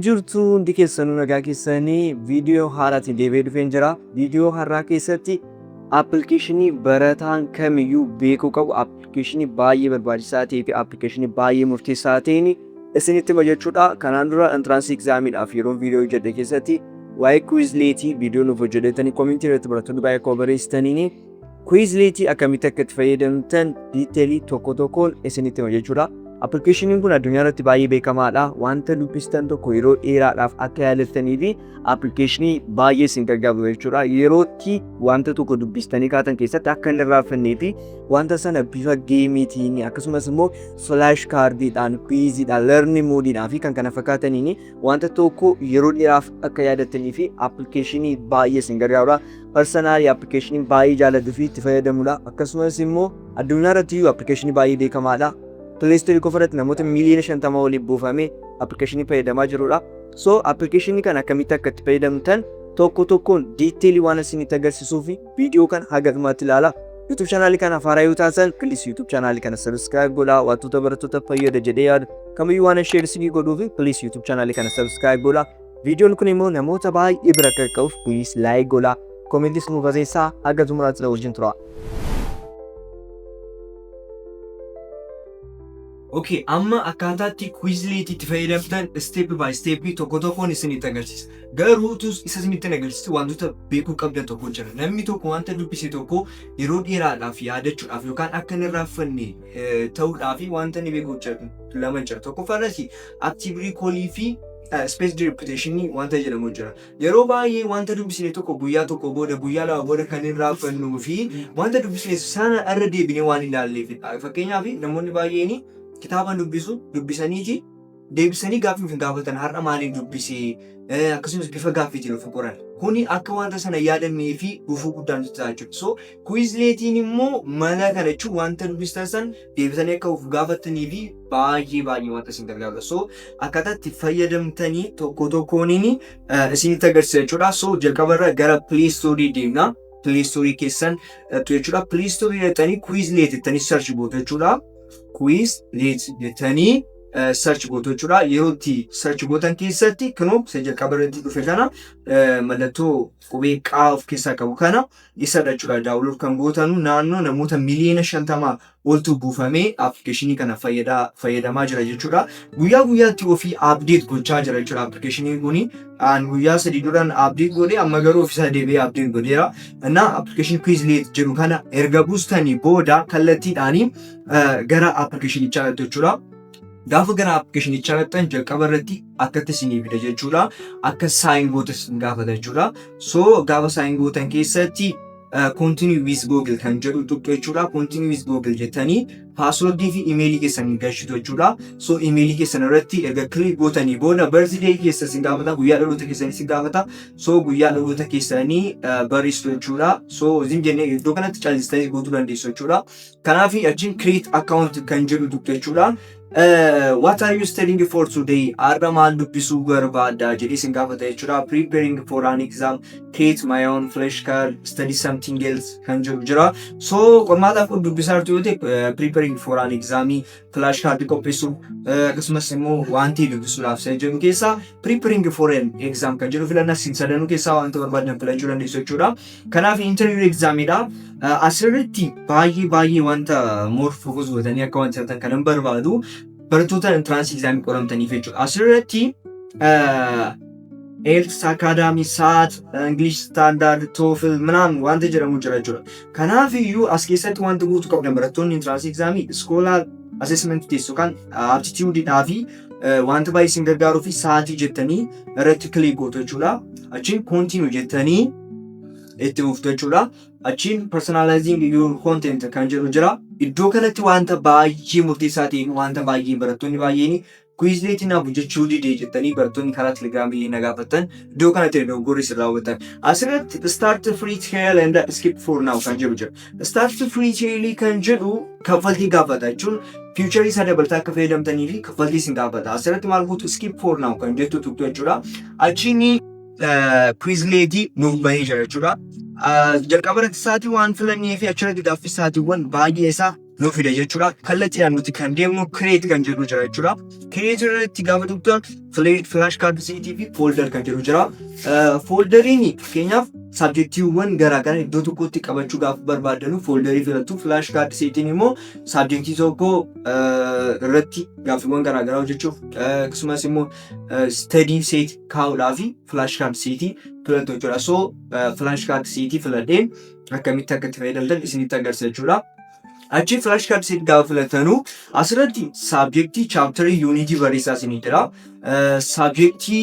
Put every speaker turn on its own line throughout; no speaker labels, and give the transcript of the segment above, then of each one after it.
Jirtu hundi keessanuu nagaa keessanii viidiyoo haaraatiin deebi'ee dhufeen jira. Viidiyoo har'aa keessatti appilikeeshinii barataan kamiyyuu beekuu qabu appilikeeshinii baay'ee barbaachisaa ta'ee fi appilikeeshinii baay'ee murteessaa ta'een isinitti hima jechuudha. Kanaan dura entrance examiidhaaf yeroo viidiyoo hojjedhe keessatti waa'ee Quizleetii viidiyoo nuuf hojjedhetanii komentii irratti barattoonni baay'ee koo barreessitaniini Quizleetii akkamitti akka itti fayyadamtan diiteelii tokko tokkoon isinitti hima jechuudha. Appilikeeshiniin kun addunyaa irratti baay'ee beekamaadha. Wanta dubbistan tokko yeroo dheeraadhaaf akka yaadattanii fi appilikeeshinii baay'ee isin gargaaru jechuudha. Yerootti wanta tokko dubbistanii kaatan keessatti akka hin irraanfannee fi wanta sana bifa geemiitiin akkasumas immoo filaash kaardiidhaan, kwiiziidhaan, learning moodiidhaan fi kan kana fakkaataniin wanta tokko yeroo dheeraaf akka yaadattanii fi appilikeeshinii baay'ee isin gargaarudha. Personally appilikeeshinii baay'ee jaalladhu fi itti fayyadamudha. Akkasumas immoo addunyaa irratti iyyuu appilikeeshinii baay'ee beekamaadha. Play Store qofa irratti namoota miiliyoona 50 waliin buufamee appilikeeshinii fayyadamaa jirudha. So appilikeeshinii kana akkamitti akka itti fayyadamtan tokko tokkoon diiteelii waan isinitti agarsiisuu fi viidiyoo kana haga dhumaatti ilaala. YouTube chaanaalii kana haaraa yoo taatan please YouTube chaanaalii kana subscribe godhaa, wantoota barattoota fayyada jedhee yaadu kamiyyuu waan share isinii godhuu fi please YouTube chaanaalii kana subscribe godhaa. Viidiyoon kun immoo namoota baay'ee bira akka qaqqabuuf please like godhaa. Komentis nu barreessaa, haga xumuraatti na wajjin tura.
Okay, amma akkaataatti Quizlet itti fayyadamtan step by step tokko tokkoon isinitti agarsiisa. Garuu utuu isa isinitti hin agarsiisu wantoota beekuu qabdan tokko jira. Namni tokko wanta dubbise tokko yeroo dheeraadhaaf yaadachuudhaaf yookaan akka hin irraanfanne ta'uudhaaf wanta inni beeku lama jira. Tokkoffaa irratti active recall fi spaced repetition wanta jedhamu jira. Yeroo baay'ee wanta dubbisne tokko guyyaa tokko booda, guyyaa lama booda kan irraanfannuu fi wanta dubbisne sana irra deebinee waan ilaalleefidha. Fakkeenyaaf, namoonni baay'een kitaaba dubbisu dubbisaniiti deebisanii gaaffii of hin gaafatan, har'a maaliin dubbisee, akkasumas bifa gaaffiitiin of qoran. Kuni akka wanta sana yaadannee fi gufuu guddaa nutti ta'a jechuudha. So Quizleetiin immoo mala kana jechuun wanta dubbistan san deebisanii akka of gaafatanii fi baay'ee baay'ee wanta isin gargaarudha. So akkaataa itti fayyadamtanii tokko tokkooniin isinitti agarsiisa jechuudha. So jalqaba irra gara Play Store deemna. Play Store keessan jechuudha. Play Store dhaqxanii Quizlet jettanii search gootu jechuudha. Quizlet jettanii search gootu jechuudha. Yeroo itti search gootan keessatti kunoo isa jalqaba irratti dhufe kana, mallattoo qubee qaa of keessaa qabu kana isadha jechuudha. Download kan gootanu naannoo namoota miliyoona 50 oltu buufamee appilikeeshinii kana fayyadamaa jira jechuudha. Guyyaa guyyaatti ofii update gochaa jira jechuudha appilikeeshiniin kuni. An guyyaa 3 duraan update godhee, amma garuu ofiisaa deebi'ee update godheera. Innaa appilikeeshinii Quizlet jedhu kana erga buustanii booda kallattiidhaanii gara appilikeeshinichaa dhaqxu jechuudha. Gaafa gara appilikeeshinichaa dhaqxan jalqaba irratti akkatti isinii fida jechuudha. Akka sign gootan isin gaafata jechuudha. So gaafa sign gootan keessatti continue with Google kan jedhu tuqxu jechuudha. Continue with Google jettanii paaswordii fi imeelii keessan galchitu jechuudha. So imeelii keessan irratti erga click gootanii booda birthday keessa isin gaafata, guyyaa dhaloota keessanii isin gaafata. So guyyaa dhaloota keessanii barreessitu jechuudha. So isin jennee iddoo kanatti caalistanii guutuu dandeessu jechuudha. Kanaaf achiin create account kan jedhu tuqxu jechuudha. What are you studying for today? Har'a maal dubbisuu barbaadda jedhee isin gaafata jechuudha. Preparing for an exam, create my own flashcard, study something else kan jedhu jira. So qormaataaf dubbisaa jirtu yoo ta'e, preparing for an exam, flashcard qopheessuuf, akkasumas immoo wanti dubbisuudhaaf isa jedhu keessaa preparing for an exam kan jedhu filannaa isin sadanuu keessaa wanta barbaadan filachuu dandeessu jechuudha. Kanaaf interview examidha. Asirratti baay'ee baay'ee wanta more focus godhanii akka wanta ta'an kanan barbaadu barattoota entrance exam qoramtaniif jechuudha. Asirratti IELTS Academy, SAT, English Standard, TOEFL ምናምን wanta jedhamu jira jechuudha. Kanaaf iyyuu as keessatti wanta guutuu qabdan barattoonni entrance exam scholar assessment test yookaan aptitude dhaa fi wanta baay'ee isin gargaaruu fi SAT jettanii irratti click gootu jechuudha. Achiin continue jettanii itti fuftu jechuudha. Achiin personalizing your content kan jedhu jira. Iddoo kanatti wanta baay'ee murteessaa ta'e, wanta baay'ee barattoonni baay'een Quizleetiin naaf hojjechuu didee jettanii barattoonni karaa telegiraamii na gaafattan, iddoo kanatti dogoggorri isin raawwatan. Asirratti start free trial and skip for now kan jedhu jira. Start free trial kan jedhu kaffaltii gaafata jechuun feature isaa dabalataa akka fayyadamtanii fi kaffaltii isin gaafata. Asirratti maal gootu? Skip for now kan jettu tuqxu jechuudha. Achiin Quizleetii nuuf bahee jira jechuudha. Jalqaba irratti SAT waan filannee fi achirratti gaaffii SATiiwwan baay'ee isaa nu fida jechuudha. Kallattiidhaan nuti kan deemnu create kan jedhu jira jechuudha. Create irratti gaafa tuqxan flash card setii fi folder kan jedhu jira. Folderiin fakkeenyaaf subjectiiwwan garaagaraa iddoo tokkotti qabachuu gaafa barbaadanu folderii filattu. Flash card setiin immoo subjectii tokko irratti gaaffiiwwan garaagaraa hojjechuuf, akkasumas immoo study set kaa'uudhaa fi flash card setii filattu jechuudha. So flash card setii filadheen akkamitti akka itti fayyadamtan isinitti agarsiisa jechuudha. Achi flash card set gaafa filatanuu asirratti subjectii, chapterii, unitii barreessaa isinii jira. Subjectii,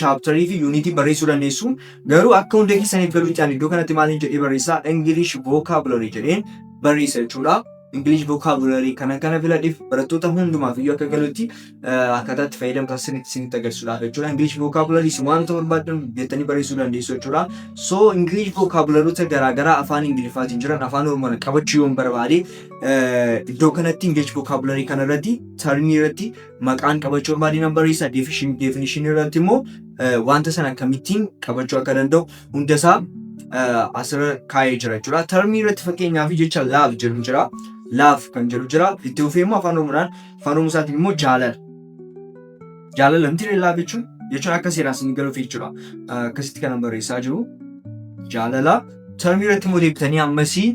chapterii fi unitii barreessuu dandeessu. Garuu akka hunda keessaniif galuutti ani iddoo kanatti maaliin jedhee barreessaa? English vocabulary jedheen barreessa jechuudha. English vocabulary kana filadheef barattoota hundumaaf iyyuu akka galutti akkaataa itti fayyadamtan isinitti agarsiisuudhaaf jechuudha. English vocabulary wanta barbaadan jettanii barreessuu dandeessu jechuudha. So English vocabularyota garaagaraa afaan Ingiliffaatiin jiran afaan Oromoon qabachuu yoon barbaade, iddoo kanatti English vocabulary kanarratti termii irratti maqaan qabachuu barbaade nan barreessa. Definition irratti immoo wanta sana akkamittiin qabachuu akka danda'u hundasaa asirra kaa'ee jira jechuudha. Termii irratti fakkeenyaaf jecha love jedhu jira. Love kan jedhu jira. Itti fufee immoo afaan Oromoodhaan, afaan Oromoo isaatiin immoo jaalala. Jaalala miti love jechuun akka seeraan isin galuuf jechuudha. Akkasitti kan barreessaa jiru. Jaalala. Termii irratti immoo deebitanii ammasii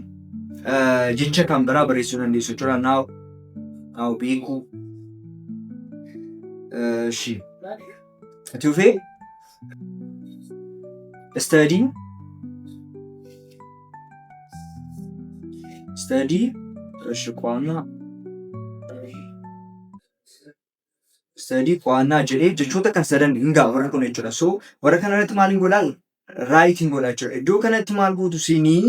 jecha kan biraa barreessuu dandeessu jechuudha. Know, know beekuu. Shi. Itti fufee study, study, እሺ qo'annaa, study, qo'annaa jedhee jechoota kan sadan hin ga'a warra kun jechuudha. So warra kana irratti maaliin godhaa? Writing godhaa jechuudha. Iddoo kanatti maal gootu siinii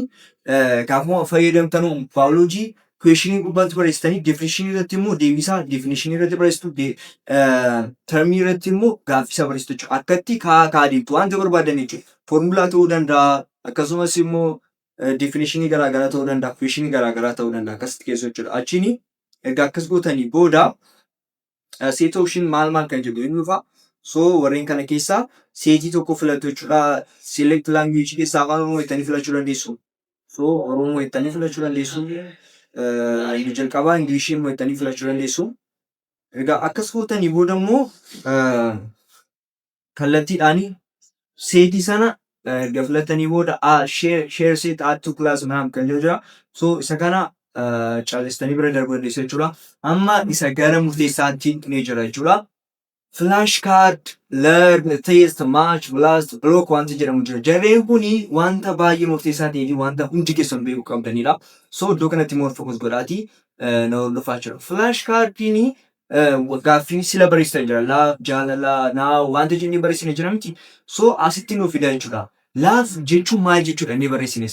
gaafuma fayyadamtanu baayoloojii questionii gubbaatti barreessitanii, definitionii irratti immoo deebisaa definitionii irratti barreessitu, termii irratti immoo gaaffisa barreessitu jechuudha. Akkatti kaa'aa kaa'aa deemtu wanta barbaadan jechuudha. Foormulaa ta'uu danda'a, akkasumas immoo definitionii garaagaraa ta'uu danda'a, questionii garaagaraa ta'uu danda'a, akkasitti keessu jechuudha. Achiin erga akkas gootanii booda set option maal maal kan jedhu inni dhufa. So warreen kana keessaa setii tokko filattu jechuudha. Select language keessaa afaan Oromoo jettanii filachuu dandeessu. So Oromoo jettanii filachuu dandeessu. Inni jalqabaa Ingilishii immoo jettanii filachuu dandeessu. Egaa akkas gootanii booda immoo kallattiidhaan setii sana erga filatanii booda share set, add to class maam kan jedhu jira. So isa kana caalistanii bira darbuu dandeessu jechuudha. Amma isa gara murteessaatti ni jira jechuudha. Flash card, learn, test, match, blast, block wanti jedhamu jira. Jarreen kuni wanta baay'ee murteessaa ta'ee fi wanta hundi keessan beekuu qabdanidha. So iddoo kanatti immoo focus godhaatii na hordofaa jira. Flash cardiin gaaffii sila barreessitan jira. Love, jaalala, know wanta jennee barreessine jira miti. So asitti nuuf fida jechuudha. Love jechuun maal jechuudha inni barreessine?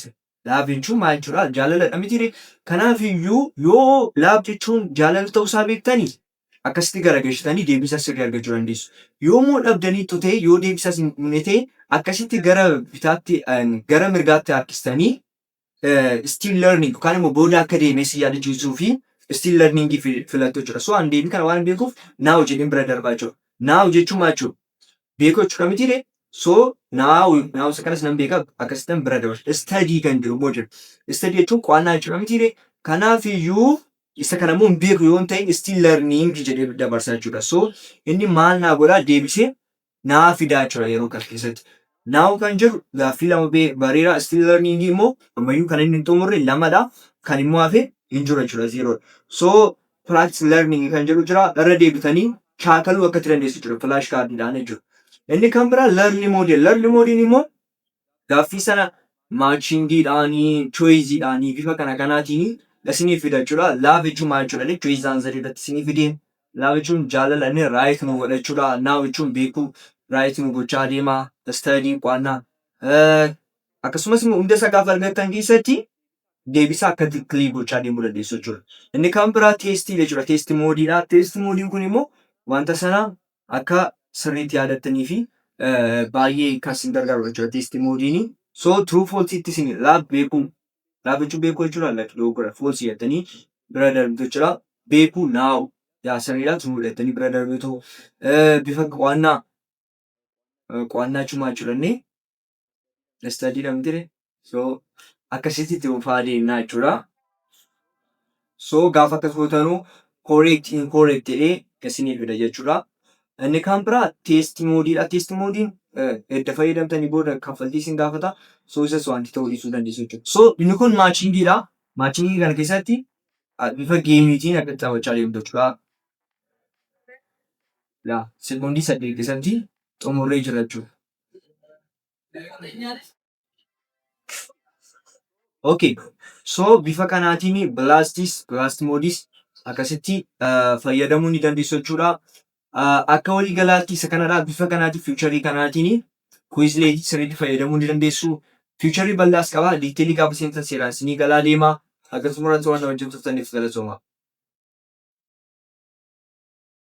Love jechuun maal jechuudha? Jaalaladha miti. Kanaaf iyyuu yoo love jechuun jaalala ta'uusaa beektanii, akkasitti garagalchitanii deebisaa sirrii argachuu dandeessu. Yoo immoo dhabdaniittu ta'e, yoo deebisaa hin dhumne ta'e, akkasitti gara bitaatti, gara mirgaatti harkistanii still learning yookaan immoo booda akka deemee si yaadachiisuu fi still learning filattu jechuudha. So an deebii kana waan beekuuf know jedheen bira darbaa jechuudha. Know jechuun maal jechuudha? Beekuu jechuudha mitiire? So know, know isa kanas nan beeka, akkasittan bira dabarsa. Study kan jiru immoo jira. Study jechuun qo'annaa jechuudha mitiire? Kanaaf iyyuu isa kana immoo hin beeku yoo ta'e, still learning jedhee dabarsa jechuudha. So inni maal naa godhaa? Deebisee naa fidaa jechuudha yeroo kana keessatti. Know kan jedhu gaaffii lama bareera, still learning immoo ammayyuu kan inni hin xumurre lamadha. Kan immoo hafe hin jiru jechuudha, zerodha. So practice learning kan jedhu jira, irra deebitanii shaakaluu akka itti dandeessu jechuudha flash cardiidhaan jechuudha. Inni kan biraa learn model. Learn model immoo gaaffii sana matchingiidhaanii, choiceiidhaanii, bifa kana kanaatiin isinii fida jechuudha. Love jechuun maal jechuudha? Choice answer irratti isinii fidee, love jechuun jaalala, inni right nu godha jechuudha. Know jechuun beekuu, right nu gochaa deema. Study qo'annaa. Akkasumas immoo hunda isaa gaafa argattan keessatti deebisaa akka click gochaa deemuu dandeessu jechuudha. Inni kan biraa testii jechuudha. Test modeiidha. Test modeiin kun immoo wanta sana akka sirriitti yaadattanii fi baay'ee kan isin gargaaru jechuudha test modeiin. So true false itti isin love beekuu. Love jechuun beekuu jechuudha. Lakki, dogoggora, false jettanii bira darbitu jechuudha. Beekuu, know, yaa sirriidha, true jettanii bira darbitu. Bifa qo'annaa, qo'annaa jechuun maal jechuudha inni? Study dha miti? So akkasitti itti fufaa deemnaa jechuudha. So gaafa akkas gootanuu correct, incorrect jedhee isinii fida jechuudha. Inni kan biraa test modeiidha. Test modeiin edda fayyadamtanii booda kaffaltii isin gaafata. So isas wanti ta'uu dhiisuu dandeessu jechuudha. So inni kun matchingiidha. Matchingii kana keessatti bifa gameiitiin akka taphachaa deemtu jechuudha. Laa sekoondii 8 keessatti xumurree jira jechuudha. Okay. So bifa kanaatiin blastis, blast modeis akkasitti fayyadamuu ni dandeessu jechuudha. Akka waliigalaatti isa kanadha. Bifa kanaatiin, featureii kanaatiin Quizletii sirriitti fayyadamuu ni dandeessu. Featureii bal'aas qaba. Detailii gaafa seentan seeraan isinii galaa deema. Akkasumas waan na wajjin turtaniif galatooma.